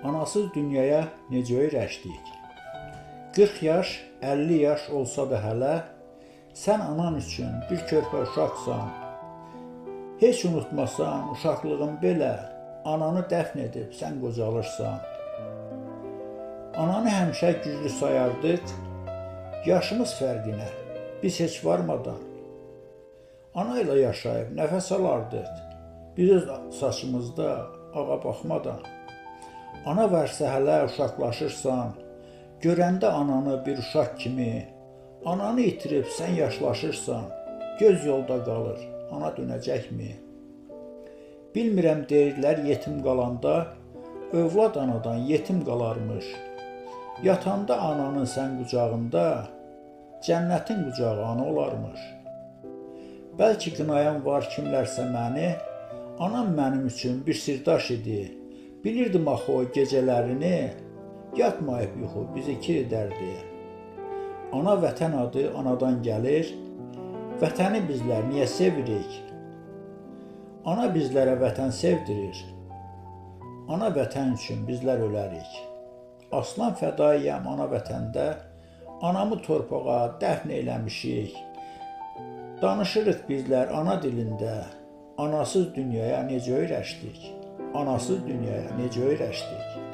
Anasız dünyaya necə öyrəşdik? 40 yaş, 50 yaş olsa da hələ, sən anan üçün bir körpə uşaqsan. Heç unutmasan uşaqlığın belə, ananı dəfn edib sən qocalırsan. Ananı həmişə güclü sayardıq, yaşımız fərqinə, biz heç varmadan. Ana ilə yaşayıb nəfəs alardıq, biz öz saçımızda ağa baxmadan. Ana varsa hələ uşaqlaşırsan, görəndə ananı bir uşaq kimi, ananı itirib sən yaşlaşırsan, göz yolda qalır, ana dönəcəkmi? Bilmirəm deyirlər yetim qalanda, övlad anadan yetim qalarmış. Yatanda ananın sən qucağında, cənnətin qucağı ana olarmış. Bəlkə qınayan var kimlərsə məni, anam mənim üçün bir sirdaş idi. Bilirdim axı o gecələrini, yatmayıb yuxu bizi kir edərdi. Ana vətən adı anadan gəlir, vətəni bizlər niyə sevirik? Ana bizlərə vətən sevdirir, ana vətən üçün bizlər ölərik. Aslan fədaiyəm ana vətəndə, anamı torpağa dəfn eləmişik. Danışırıq bizlər ana dilində, anasız dünyaya necə öyrəşdik? Anasız dünyaya necə öyrəşdik?